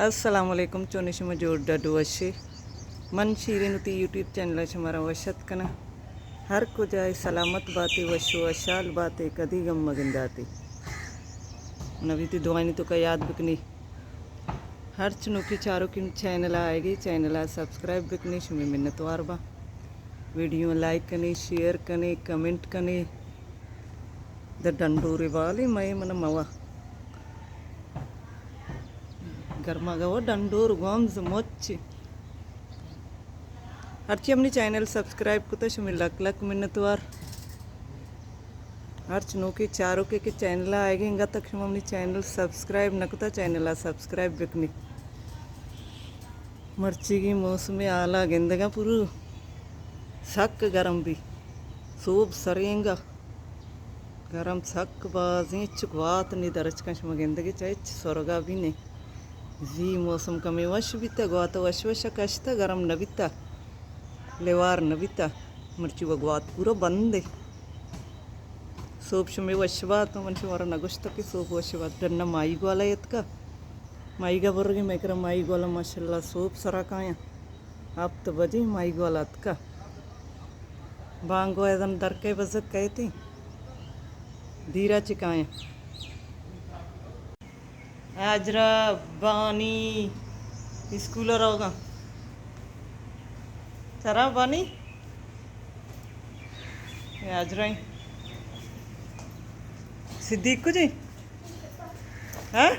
السلام علیکم، چونیں شما؟ جوڑ ڈڈ وشے؟ من شیرین وتی یوٹیوب چینل ءَ شمارا وش اتک کناں۔ ہر کجا ئے سلامت باتے، وش و وشحال باتے، کدی گم مگنداتے۔ من وتی دعائنی توکا یاد بکنی۔ ہرچ نوکی چاروکی چینل ءَ آئیگی، چینل ءَ سبسکرائب بکنی، شمے منتوار باں۔ ویڈیو لائک کنی، شیئر کنی، کمنٹ کنی۔ در ڈنڈورے بالے مئے من موا۔ گرما گوا ڈنڈور گوامز مچ۔ ہرچی ہمنی چینل سبسکرائب کتا، شمے لک لک منتوار۔ ہرچ نوکے چاروکے کہ چینل ءَ آئیگیں انگا تک شما ہمنی چینل سبسکرائب نہ کتا، چینل ءَ سبسکرائب بکنی۔ مرچیگی موسم ءِ حالا گندگا پورو سک گرم بی۔ سوب سرینگا گرم سک بازیں، ہچ گوات نی درچکاں شما گندگے چا ہچ سرگا بی نے۔ زی موسم کمے وش بیتا، گوات وش وش کشتا، گرم نہ بیتا، لیوار نہ بیتا۔ مرچی و گوات پورا بندے۔ سوب شمے وش بات، من شمارا نگوشتا کہ سوب وش بات۔ ڈنا مائی گوالا اتکا، مائی گا برگی، مئے کرا مائی گوالا ماشاءاللہ سوب سرا کایاں۔ ہفت بجے مائی گوالا اتکا۔ بانگو ایدن درکے بزگ کئیتی۔ دیرا چکایاں۔ ہاجرہ، بانی اسکول ءَ روگاں۔ سرا بانی؟ اے ہاجرہ ایں۔ صدیق کجے؟ ہاں؟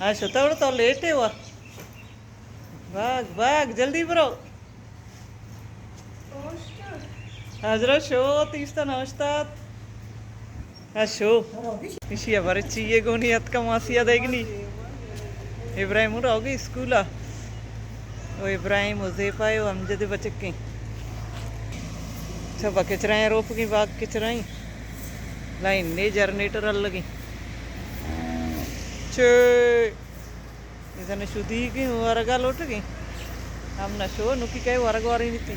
ہاں، شتا وڑ تو لیٹ ہے وا۔ باگ، باگ، جلدی برو۔ ہاجرہ شو، تیشتا نوشتات۔ ہاں، شو۔ اشی ءَ بارے چی یے گونی اتکا ماسی ءَ دیگنی۔ ابراہیم روگی اسکول ءَ۔ او ابراہیم، حذیفہ ءُ امجد بچکیں۔ چہ با کچرائیں روپگیں، باگ کچرائیں۔ لائن نے جنریٹر الگیں۔ چے۔ اے زن شدیگیں ورگا لوٹگیں۔ ہم نہ شو، نوکی کئے ورگ وارینی تی۔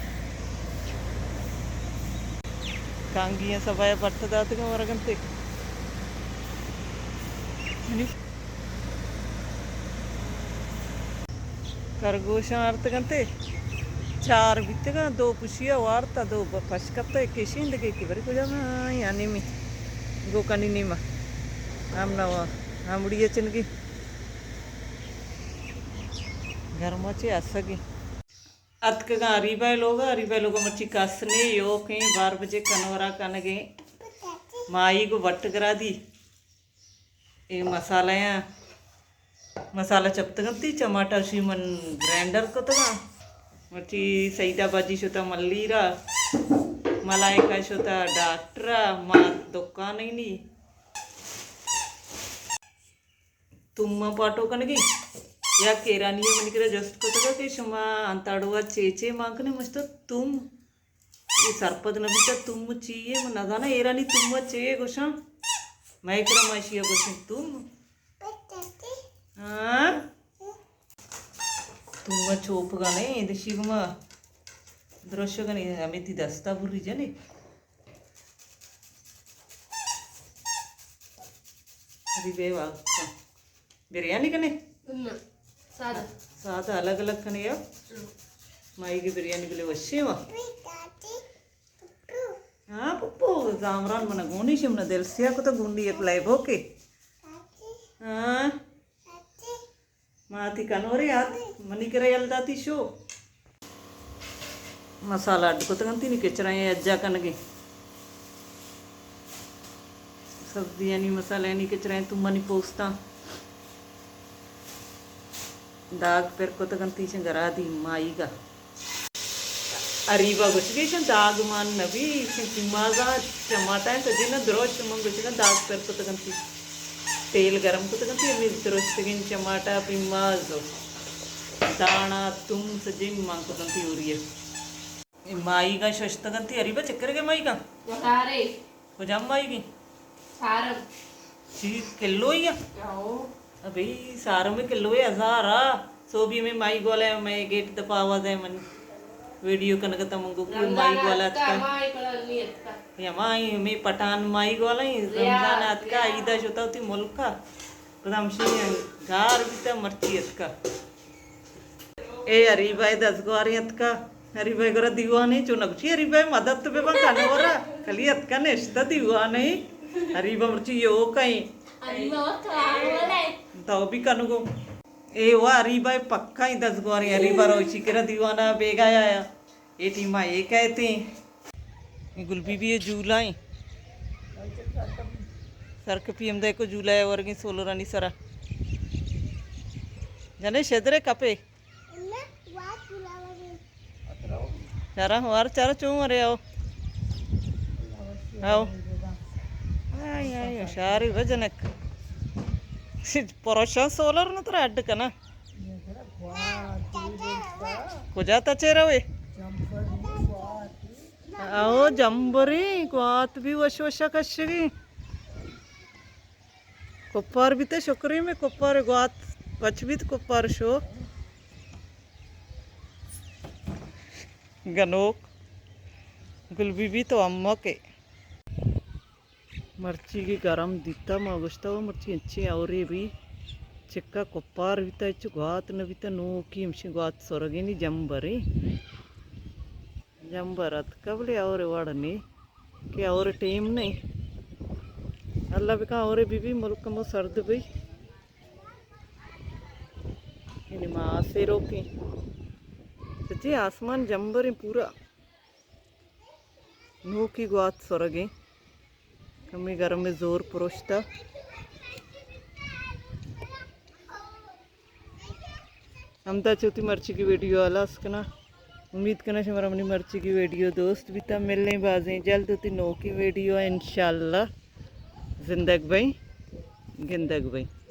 کانگی ایں سبایا بٹ داتگیں ورگ انتے۔ یعنی کرگوشاں آرتگ انتے۔ چار بیتگاں، دو پشیا وارتا، دو ب-، پش کپتا، ایک کشین دگے کہ بری کجا میں، یعنی میں گو کنی نیما۔ ہم نہ وا، ہم اڑی چنگی۔ گرما چے اسگی۔ اتکگاں اریبا ءِ لوگ ءَ، اریبا ءِ لوگ ءَ مرچی کس نے، یوکیں بار بجے کنورا کنگیں۔ مائی گو بٹ گرا دی۔ اے مسالہ ءَ، مسالہ چپتگنتی، چماٹا شی من گرائنڈر کتگاں۔ مرچی سعیدہ باجی شتا ملیرا، ملائکہ شتا ڈاکٹرا، ما دکان اینی۔ توم ءَ پاٹو کنگی۔ یک ایرانی ءَ منی کرا جست کتگ کہ شما انتاڑو ءَ چے چے مان کنے؟ مشتو توم۔ اے سرپد نہ بیتا توم چی یے، من نزاناں ایرانی توم ءَ چے گوشاں۔ مئے کرا ما اشی ءَ گوشیں توم۔ ہاں؟ توم ءَ چوپگا نہ ایں، دشی گما درشگ نہ ایں، ہمے تی دستا بری جنے۔ ابھی بے واقع۔ بریانی کنے؟ نہ، سادہ۔ سادہ الگ الگ کنے یا؟ ہاں۔ مائی کی بریانی بلے وشی وا۔ ہاں، پپو، زامران منا گونی شم نہ دل سیا کو تو گونڈی ایک لائبو کے۔ ہاں۔ ما تی کنورے آت، منی کرا یل داتی شو۔ مسالہ اڈ کتگنتی نی کچرائیں اجا کنگے۔ سبزیانی مسالہ نی کچرائیں تو منی پوستاں۔ داگ پر کتگنتی چن گرا دی مائیگا۔ اریبا گوشگی ایشاں داگ مان نبی، ایشاں پیمازا چماٹا سجین دروش من گوشگاں داگ پر کتگنتی۔ تیل گرم کتگنتی، ہمے درشتگیں چماٹا پیماز دانا تم سجین مان کتگنتی اوریہ۔ اے مائیگا ششتگنتی، اریبا چکرگے مائیگا؟ وتارے۔ کجام مائیگی؟ سارم۔ چی کلوئی ءَ؟ او۔ ابھی سارم کلوئی ہزار آ۔ سو بھی میں مائی گولا ہے، میں گیٹ دپا آواز ہے من ویڈیو کنگ تا من گو کہ مائی گولا اتکا۔ یا مائی میں پٹھان مائی گولا ہے، رمضان اتکا، عیدا شتا ہوتی ملکا۔ پدا ہمشی گار بیتا مرچی اتکا۔ اے اریبا ءِ دزگواریں اتکا۔ اریبا ءِ گورا دیوانے چو نگوشی، اریبا ءِ مدد بہ بن کنورا۔ کلی اتکا نشتہ دیوانے۔ اریبا مرچی یو کئیں۔ تو بھی کنگو۔ اے وا اریبا ءِ پکا ای دزگواریں، اریبا روچی کرا دیوانا بیگا آیا۔ اے ٹیم ءَ اے کئیت ایں۔ اے گل بی بی ءِ جولا ایں۔ سرکپی ہمدا کو جولا ءَ ورگیں سولرانی سرا۔ جنے شدرے کپے۔ چارا ہوار چارا چون ورے آؤ۔ آؤ۔ آئی، آئی، ہوشاری بجنک۔ پروشان سولر نہ ترا اڈ کنا۔ کجا تچے روے؟ او جمبریں گوات بھی وش وشا کشگی۔ کپار بیتے شکری میں کپار گوات پچ بیت کپار شو۔ گنوک گل بی بی تو امکے۔ مرچیگی گرم دیتا، ما گوشتا و مرچی انچیں ہورے بی، چکا کپار بیتا، ہچ گوات نہ بیتا، نوکی ہمشی گوات سرگینی جمبریں۔ جمبر اتکا بلے ہورے وڑ نی، کہ ہورے ٹیم نی۔ اللہ بکا ہورے بی بی ملک مو سرد بی۔ یعنی ما آسے روکیں۔ سچی آسمان جمبریں پورا۔ نوکی گوات سرگیں۔ کمی گرم زور پروشتا۔ ہمدا چوتی مرچی کی ویڈیو ہلاس کنا۔ امید کنا شمارا منی مرچی کی ویڈیو دوست بیتا۔ ملیں بازیں جلد ہوتی نوکی ویڈیو انشاءاللہ۔ زندگ بئیں، گندگ بئیں۔